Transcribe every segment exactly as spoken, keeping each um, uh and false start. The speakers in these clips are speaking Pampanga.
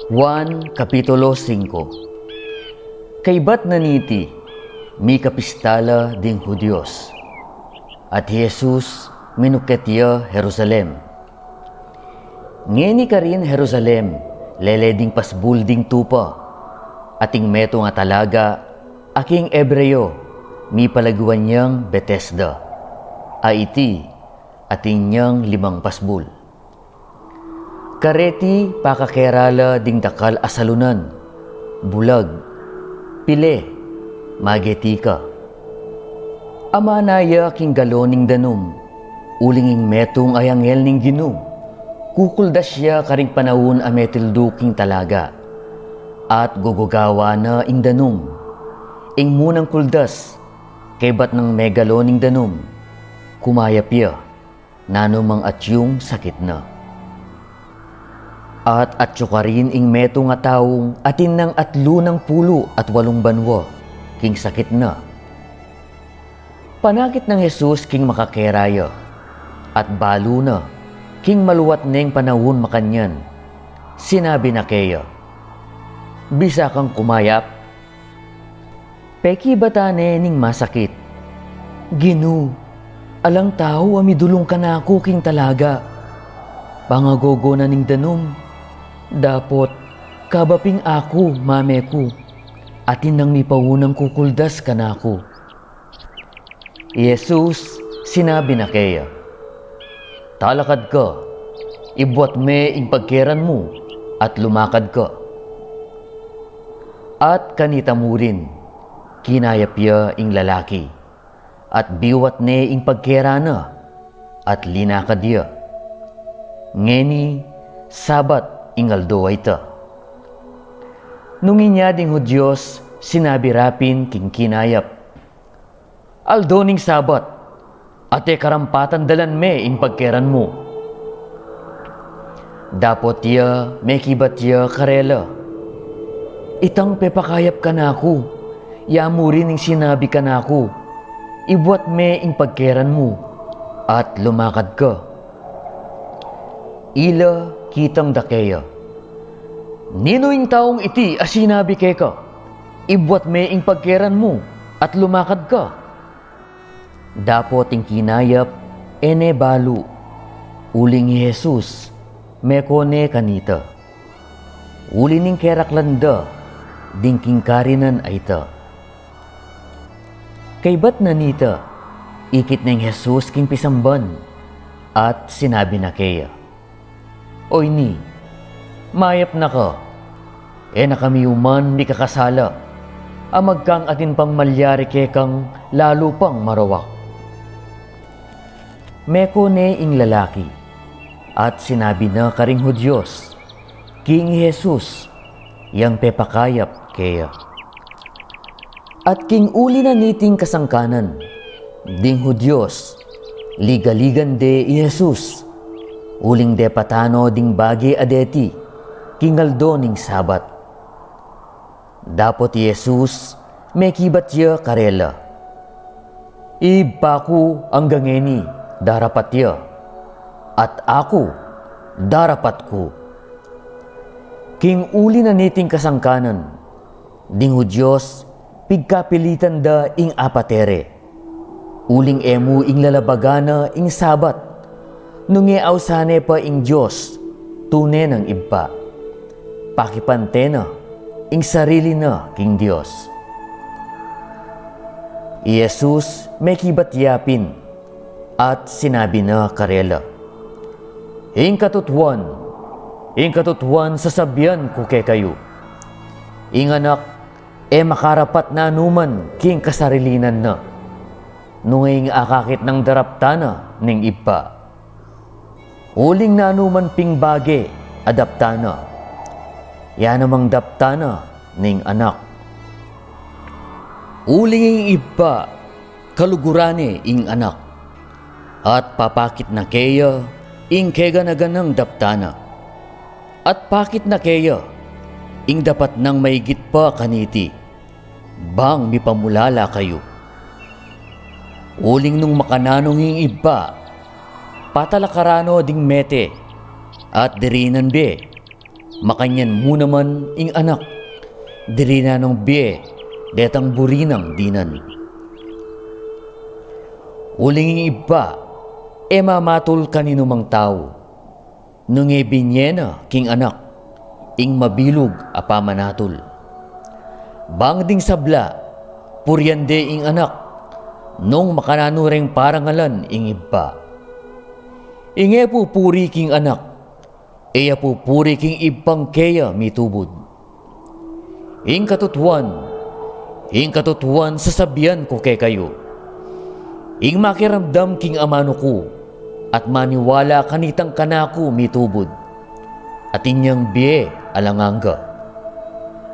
Juan, Kapitulo singko. Kaybat na niti, mikapista la ding Judios, at hi Jesus minukyat ya Jerusalem. Ngeni karin Jerusalem, lele ding pasbul ding tupa, ating metung a talaga, a king Hebreo, mipalaguan yang Betesda, a iti, atin yang limang pasbul. Kareti pakakera la ding dakal a salunan, bulag, pile, magetika. Amana ya king galon ning danum, uling ing metung a anghel ning Ginu, kukuldas ya karing panaun a metildu king talaga, at gugugawa na ing danum. Ing munang kuldas, kaybat nang megalon ning danum, kumayap ya, nanumang atiu ing sakit na. At atiu karin ing metung a taung atin nang atlu nang pulu at walung banua king sakit na. Panakit nang Jesus king makakera ya, at balu na king maluat neng panaun makanyan, sinabi na keya, "Bisa kang kumayap?" Pekibatan ne ning masakit, "Ginu, alang tau a midulung kanaku king talaga. Pangagogo na ning danum, dapot kabaping aku mame ku, atin nang mipaunang kukuldas kanaku." I Jesus sinabi na keya, "Talakad ka, ibuat me ing pagkeran mu, at lumakad ka." At kanita murin, kinayap ya ing lalaki, at biwat ne ing pagkeran na, at linakad ya. Ngeni, Sabat ing aldo a ita. Nung inya ding Judios, sinabi ra pin king kinayap, "Aldo ning Sabat, at e karampatan dalan me ing pagkeran mu." Dapot ya mekibat ya karela, "Itang pepakayap kanaku, ya mu rin ing sinabi kanaku, 'Ibuat me ing pagkeran mu, at lumakad ka.'" Ila kitang da keya, "Ninu ing taung iti a sinabi keka, 'Ibuat me ing pagkeran mu, at lumakad ka'?" Dapot ing kinayap, e ne balu, uling i Jesus, meko ne kanita, uli ning keraklan da ding king karinan a ita. Kaybat na nita, ikit neng Jesus king pisamban, at sinabi na keya, "O ini, mayap na ka, e na kami uman mikakasala, a magkang atin pang malyari kekang lalu pang marawak." Meko ne ing lalaki, at sinabi na karing Judios, king i Jesus, yang pepakayap keya. At king uli na niting kasangkanan ding Judios, ligaligan de i Jesus, uling depatan no ding bage a deti, king aldo ning Sabat. Dapot i Jesus, mekibat ya karela, "I Ibpa ku angga ngeni darapat ya, at aku darapat ku." King uli na niting kasangkanan ding Judios, pigkapilitan da ing apatere, uling e mu ing lalabagan na ing Sabat, nung e ausan ne pa ing Dios, tune nang Ibpa, pakipante na ing sarili na king Dios. I Jesus mekibat ya pin, at sinabi na karela, "Ing katutuan, ing katutuan sasabian ku kekayu, ing Anak e makarapat nanuman king kasarilinan na, nung e ing akakit nang daraptan na ning Ibpa. Uling nanuman ping bage a daptan na, ya namang daptan na ning Anak. Uling ing Ibpa, kaluguran ne ing Anak, at papakit na keya ing keganaganang daptan na, at pakit na keya ing dapat nang maigit pa kaniti, bang mipamulala kayu. Uling nung makananu ing Ibpa, Patalakaran no ding mete, at dirinan bie, makanyan mu naman ing anak, dirinan nong bie detang buri nang dinan. Uling ing Ibpa e mamatul kaninumang tau, nung e binie na king anak ing mabilug a pamanatul. Bang ding sabla, purian de ing anak, nung makananu reng parangalan ing Ibpa. Ing e pupuri king anak, e ya pupuri king Ibpang keya mitubud. Ing katutuan, ing katutuan sasabian ku kekayu, ing makiramdam king amanu ku, at maniwala kanitang kanaku mitubud, atin yang bie alang angga,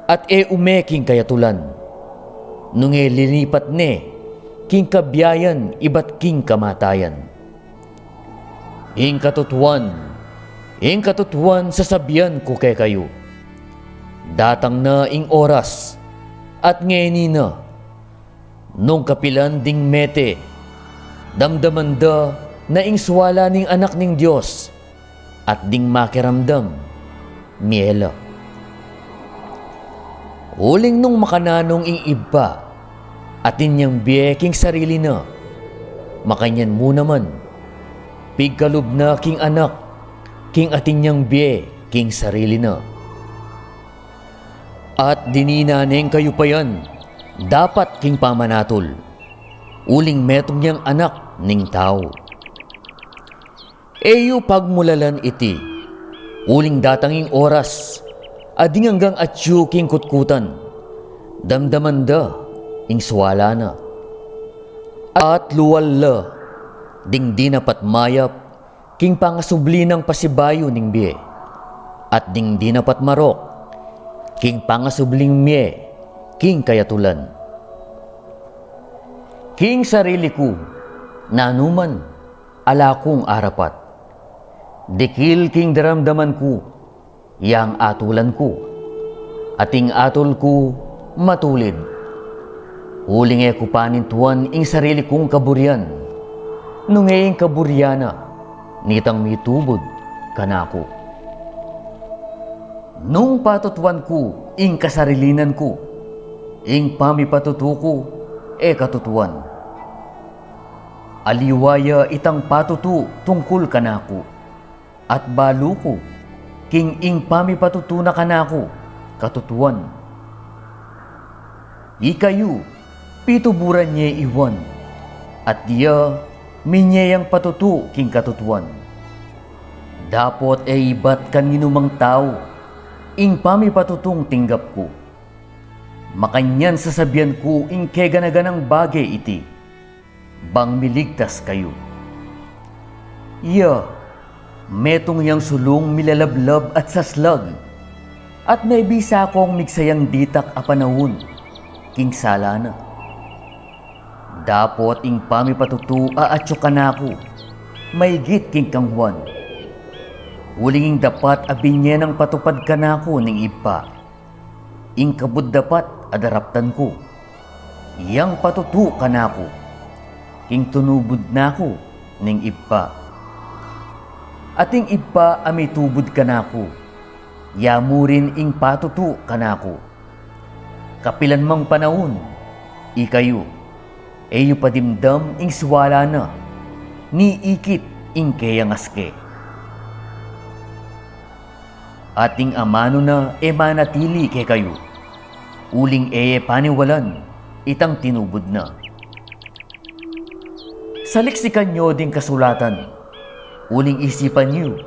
at e ume king kayatulan, nung e linipat ne king kabiayan ibat king kamatayan. Ing katutuan, ing katutuan sasabian ku kekayu, datang na ing oras, at ngeni na, nung kapilan ding mete, damdaman da na ing suala ning Anak ning Dios, at ding makiramdam, mie la. Uling nung makananu ing Ibpa, atin yang bie king sarili na, makanyan mu naman, pigkalub na king anak, king atin yang bie king sarili na. At dinina neng kayupayan dapat king pamanatul, uling metung yang Anak ning Tau. E yu pagmulalan iti, uling datang ing oras, a ding anggang atyu king kutkutan, damdaman da ing suala na. At lual la ding dinapat mayap king pangasubli nang pasibayu ning bie, at ding dinapat marok king pangasubling mie king kayatulan. King sarili ku, nanu man, ala kung arapat. Dikil king daramdaman ku, yang atulan ku, at ing atul ku matulid. Uling e ku panintuan ing sarili kung kaburian, nung e ing kaburian na nitang mitubud kanaku. Nung patutuan ku ing kasarilinan ku, ing pamipatutu ku e katutuan. Aliwa ya itang patutu tungkul kanaku, at balu ku king ing pamipatutu na kanaku katutuan. Ikayu, pituburan ye i Juan, at ya minie yang patutu king katutuan. Dapot e ibat kaninumang tau ing pamipatutung tinggap ku. Makanyan sasabian ku ing kegana-ganang bage iti, bang miligtas kayu. Ya, metung yang sulung milalablab at saslag, at mebisa kong migsa yang ditak a panaun king sala na. Dapot ing pamipatutu a atyu kanaku, maigit king kang Juan. Uling ing dapat a binie nang patupad kanaku ning Ibpa, ing kabud dapat a daraptan ku, yang patutu kanaku, king tunubud na ku ning Ibpa. At ing Ibpa a mitubud kanaku, ya mu rin ing patutu kanaku. Kapilan mang panaun, ikayu, e yu padimdam ing suala na, ni ikit ing keyang aske. At ing amanu na e manatili kekayu, uling e ye paniwalan itang tinubud na. Saliksikan yu ding kasulatan, uling isipan yu,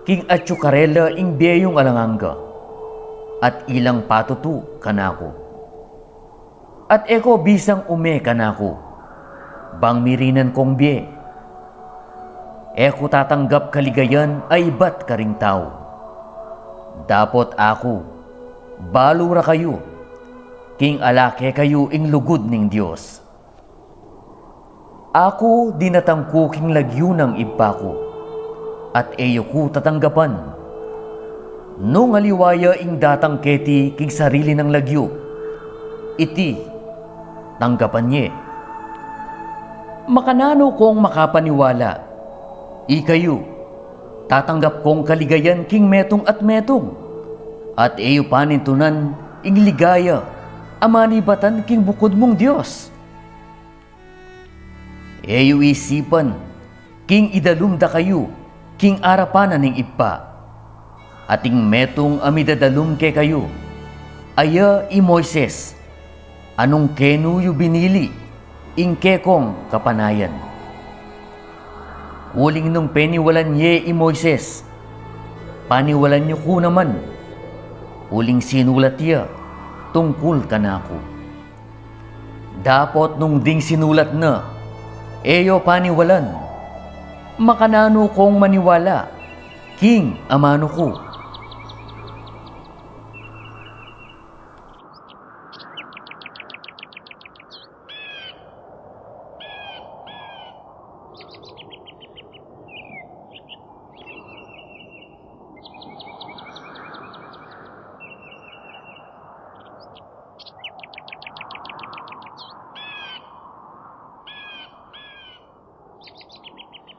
king atyu karela ing bie yung alang angga, at ilang patutu kanaku. At e ko bisang ume kanaku, bang mirinan kong bie. E ku tatanggap kaligayan a ibat karing tau. Dapot aku, balu ra kayu, king ala kekayu ing lugud ning Dios. Aku dinatang ku king lagyu nang Ibpa ku, at e yu ku tatanggapan. Nung aliwa ya ing datang keti king sarili nang lagyu, iti, tanggapan ye. Makananu kong makapaniwala? Ikayu, tatanggap kong kaligayan king metung at metung, at e yu panintunan ing ligaya a manibatan king bukud mung Dios. E yu isipan king idalum da kayu king arapan na ning Ibpa. At ing metung a midadalum kekayu, aya i Moises, a nung kenu yu binili ing kekong kapanayan. Uling nung peniwalan ye i Moises, paniwalan yu ku naman, uling sinulat ya tungkul kanaku. Dapot nung ding sinulat na, e yo paniwalan, makananu kong maniwala king amanu ku?